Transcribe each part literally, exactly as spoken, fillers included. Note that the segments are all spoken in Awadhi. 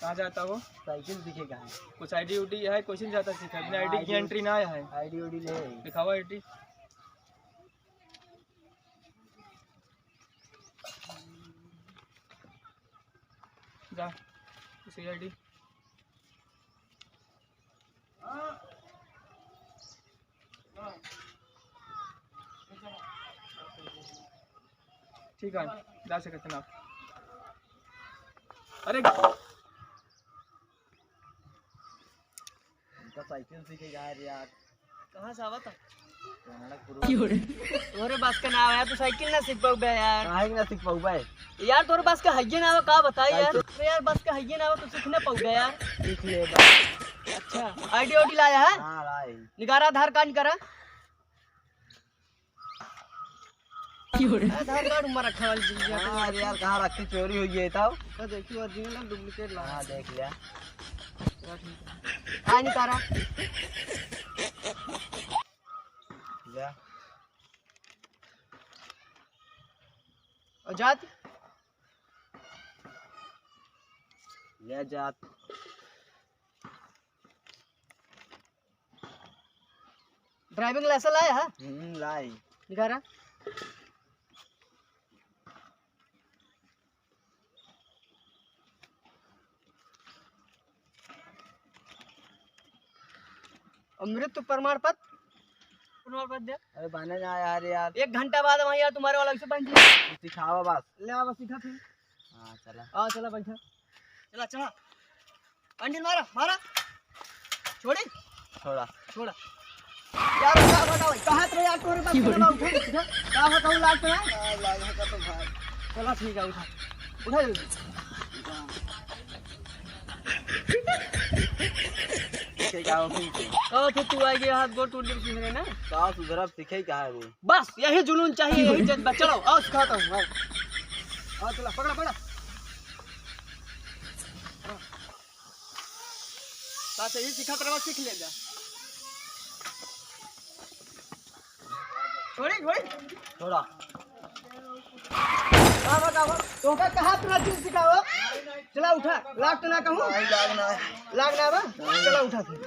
कहाँ जाता हो? साइकिल सीखे कहाँ? कुछ आईडी उडी है, क्वेश्चन जाता सीखा, बिना आईडी की आईडी एंट्री ना है। आईडी उडी ले। दिखावा आईडी। जा, उसी आईडी। ठीक है, जा सकते हैं आप। अरे, उनका साइकिल सीखे यार, यार। कहाँ से आवा था? नारायणपुर। तोरे बस का नाव है, तू साइकिल ना सीख पाउबे यार। काहे के ना सीख पाउबे? यार, तोरे बस का हइये ना आवा, का बताई यार? साइकिल। अरे यार, बस का हइये ना आवा, तू सीख ना पाउबे यार। सीख ले बस। अच्छा, आईडी ओडी लाया है? हाँ, लाई। निकारा आधार कार्ड निकारा। आधार कार्ड उम्र रखा वाली चीज है। हाँ, अरे यार, कहाँ रखी, चोरी होइ गई तब। तो देखियो, ओरिजिनल डुप्लीकेट ला। हाँ, देख लिया। चलो, ठीक है। आ, निकारा। जा। और जात? ले जात। ड्राइविंग लाइसेंस लाया है? हम्म, लाई। निकारा। और मृत्यु प्रमाण पत्र? प्रमाण पत्र दे। अरे बने ना यार, यार। एक घंटा बाद वहाँ यार तुम्हारे वाला उसे बन जाए। सिखावा बस। ले आ बस सिखा फिर। हाँ, चला। हाँ, चला बैठा। चला, चला। अंडिल मारा, मारा। छोड़ी? छोड़ा। छोड़ा। यार, का बताओ, कहाँ तो यार तोरे पास की बोले? उठा, उठा। का बताऊँ, लाग तो है? हाँ, लाग है तो भाई। चला, ठीक है, उठा। उठा जल्दी। ठीक है, आओ फिर से। ओ, फिर तू आ गया, हाथ गोड़ टूट गए सुधरे ना? का सुधरब, सीखे का है वो? बस, यही जुनून चाहिए, यही जज्बा। चलो, आओ, सिखाता हूँ, आओ। आओ, चला, पकड़ा, पकड़ा। बस यही सिखात रहा, सीख ले जा। छोड़ी, छोड़ी। छोड़ा। का बा, का बा? तोहका कहा तू ना चीज सिखाओ? चला उठा, लाग तो ना कहूँ। नहीं, लाग ना। लाग ना बा? नहीं। चला उठा फिर।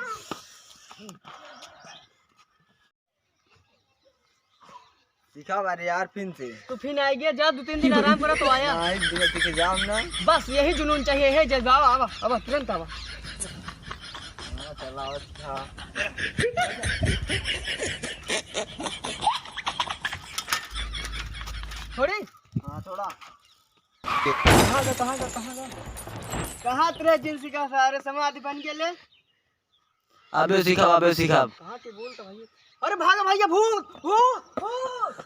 सिखा बारे यार फिन से। तू फिन आइ गया, जा दो तीन दिन आराम करा तो आया। हाँ, एक दिन सीखे जाम ना। बस यही जुनून चाहिए, हे जज्बा, आवा, आवा, आवा, तुरंत आवा। हाँ, चला, अच्छा। छोड़ी? हाँ, छोड़ा। कहाँ गया, कहाँ गया, कहाँ गया? कहाँ तेरे जिंदगी का सारे समाधि बन के ले? अबे सिखाब, अबे सिखाब। कहाँ के बोल तो भाई? अरे भाग भैया, भूत, भूत, भूत।